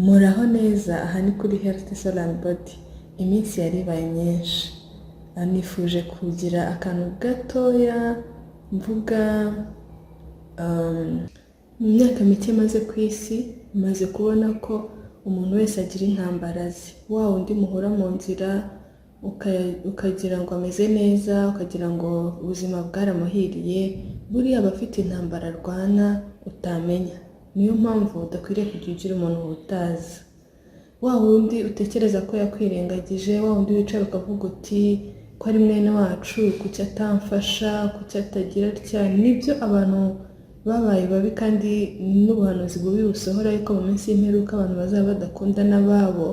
Muraho neza, aha ni kuri Health Soul and Body. Iminsi yari ibaye myinshi, nifuje kugira akantu gatoya mvuga. Mu myaka mike maze ku isi, maze kubona ko umuntu wese agira intambara ze. Wa wundi muhura mu nzira ukagira ngo ameze neza, ukagira ngo ubuzima bwaramuhiriye, buriya aba afite intambara arwana utamenya. Niyo mpamvu udakwiriye kujya ugira umuntu utazi. Wa wundi utekereza ko yakwirengagije, wa wundi wicara ukavuga uti: "Ko ari mwene wacu, kuki atamfasha, kuki atagira atya?" Nibyo, abantu babaye babi, kandi n'ubuhanuzi bubi busohora, ariko mu minsi y'imperuka abantu bazaba badakunda n'ababo.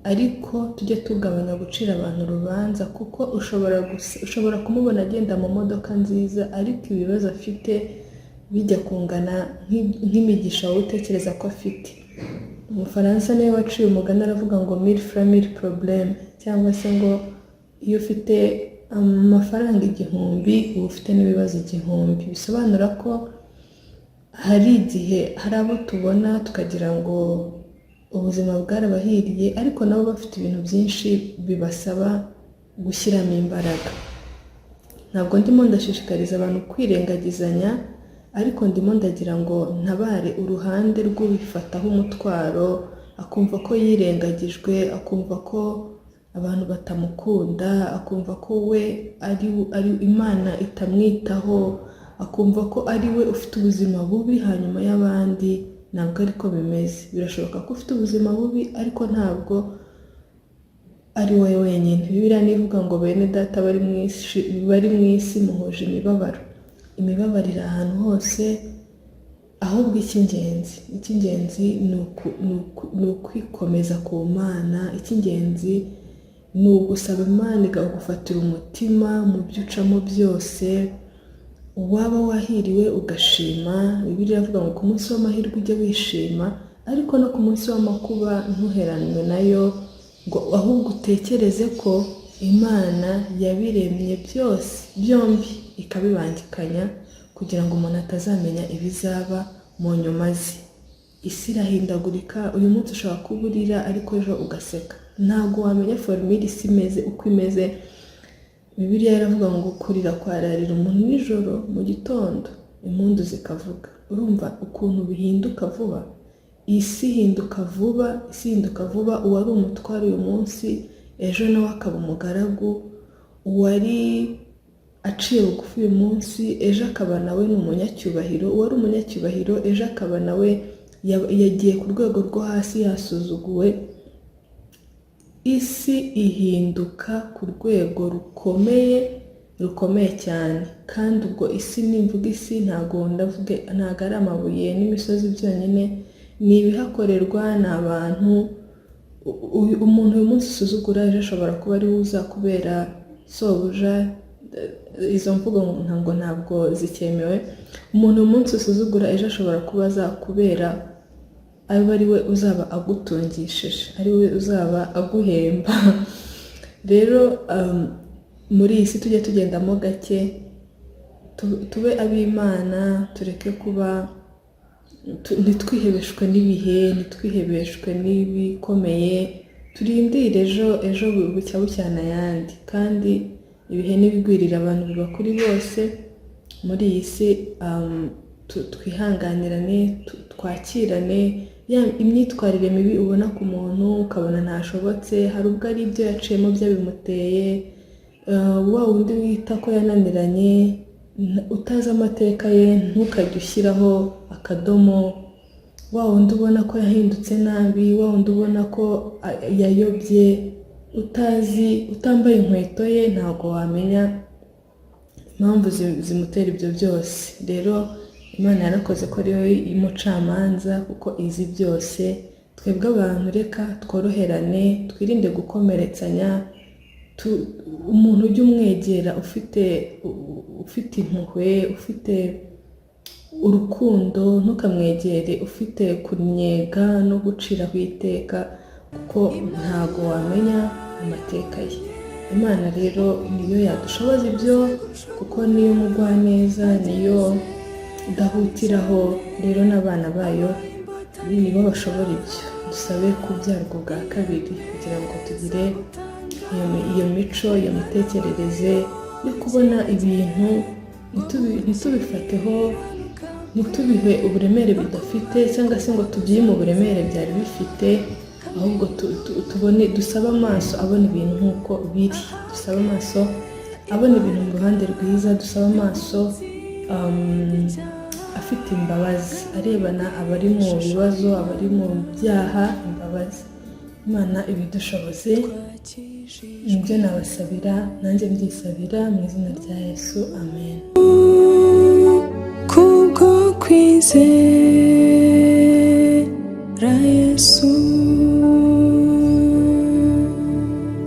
Ariko tujye tugabanya gucira abantu urubanza, kuko ushobora kumubona agenda mu modoka nziza, ariko ibibazo afite bijya kungana nk'imigisha wowe utekereza ko afite. Umufaransa niwe waciye umugani, aravuga ngo "Mille francs, mille problèmes", cyangwa se ngo iyo ufite amafaranga 1000 uba ufite n'ibibazo 1000. Bisobanura ko hari igihe hari abo tubona tukagira ngo ubuzima bwarabahiriye, ariko nabo bafite ibintu byinshi bibasaba gushyiramo imbaraga. Ntabwo ndimo ndashishikariza abantu kwirengagizanya, ariko ndimo ndagira ngo ntabare uruhande rw'ubifataho umutwaro, akumva ko yirengagijwe, akumva ko abantu batamukunda, akumva ko we ari Imana itamwitaho, akumva ko ari we ufite ubuzima bubi hanyuma y'abandi. Ntabwo ariko bimeze. Birashoboka ko ufite ubuzima bubi, ariko ntabwo ari wowe wenyine. Bibiliya nivuga ngo bene Data bari mu isi muhuje imibabaro. Imibabaro iri ahantu hose. Ahubwo icy'ingenzi ni ukwikomeza ku Mana. Icy'ingenzi ni ugusaba Imana ikagufatira umutima mu byo ucamo byose. Waba wahiriwe ugashima. Bibiliya iravuga ngo ku munsi w'amahirwe ujye wishima, ariko no ku munsi w'amakuba ntuheranwe nayo, ngo ahubwo utekereze ko Imana yabiremye byose byombi, ikabibangikanya kugira ngo umuntu atazamenya ibizaba mu nyuma ze. Isi irahindagurika. Uyu munsi ushobora kuba urira, ariko ejo ugaseka. Ntabwo wamenya formule isi imeze uko imeze. Bibiliya iravuga ngo kurira kwararira umuntu nijoro, mu gitondo impundu zikavuga. Urumva ukuntu bihinduka vuba? Isi ihinduka vuba, isi ihinduka vuba. Uwari umutware uyu munsi, ejo nawe akaba umugaragu. Uwari aciye bugufi uyu munsi, ejo akaba nawe ni umunyacyubahiro. Uwari umunyacyubahiro, ejo akaba nawe yagiye ku rwego rwo hasi, yasuzuguwe. Isi ihinduka ku rwego rukomeye, rukomeye cyane. Kandi ubwo isi, nimvuga isi, ntabwo ndavuge, ntabwo ari amabuye n'imisozi byonyine, ni ibihakorerwa, ni abantu. Umuntu uyu munsi usuzugura, ejo ashobora kuba ari we uzakubera sobuja. Izo mvugo ngo ntabwo zikemewe. Umuntu uyu munsi usuzugura, ejo ashobora kuba azakubera, abe ari we uzaba agutungishije, ari we uzaba aguhemba. Rero muri iyi si tujye tugendamo gake, tube ab'Imana, tureke kuba, ntitwihebeshwe n'ibihe, ntitwihebeshwe n'ibikomeye. Turindire ejo, ejo bucya bucyana ayandi. Kandi ibihe n'ibigwirira abantu biba kuri bose muri iyi si. Twihanganirane, twakirane. Ya imyitwarire mibi ubona ku muntu ukabona ntashobotse, hari ubwo ari ibyo yaciyemo byabimuteye. Wa wundi wita ko yananiranye, utazi amateka ye, ntukajye ushyiraho akadomo. Wa wundi ubona ko yahindutse nabi, wa wundi ubona ko yayobye, utazi, utambaye inkweto ye, ntabwo wamenya impamvu zimutera ibyo byose. Rero Imana yarakoze ko ariyo y'umucamanza, kuko izi byose. Twebwe abantu, reka tworoherane, twirinde gukomeretsanya. Umuntu ujya umwegera ufite impuhwe, ufite urukundo. Ntukamwegere ufite kunnyega no guciraho iteka, kuko ntago wamenya amateka ye. Imana rero niyo yadushoboza ibyo, kuko niyo mugwaneza, niyo idahutiraho. Rero n'abana bayo nibo bashobora ibyo. dusabe kubyarwa ubwa kabiri, kugira ngo tugire iyo mico, iyo mitekerereze yo kubona ibintu, ntitubifateho, ntitubihe uburemere bidafite, cyangwa se ngo tubyime uburemere byari bifite, ahubwo tubone, dusabe amaso abona ibintu nk'uko biri, dusabe amaso abona ibintu mu ruhande rwiza, dusabe amaso afite imbabazi, arebana abari mu bibazo, abari mu byaha imbabazi. Imana ibidushoboze. Nibyo nabasabira, nanjye mbyisabira mu izina rya Yesu, amen. Kubwo kwizera Yesu.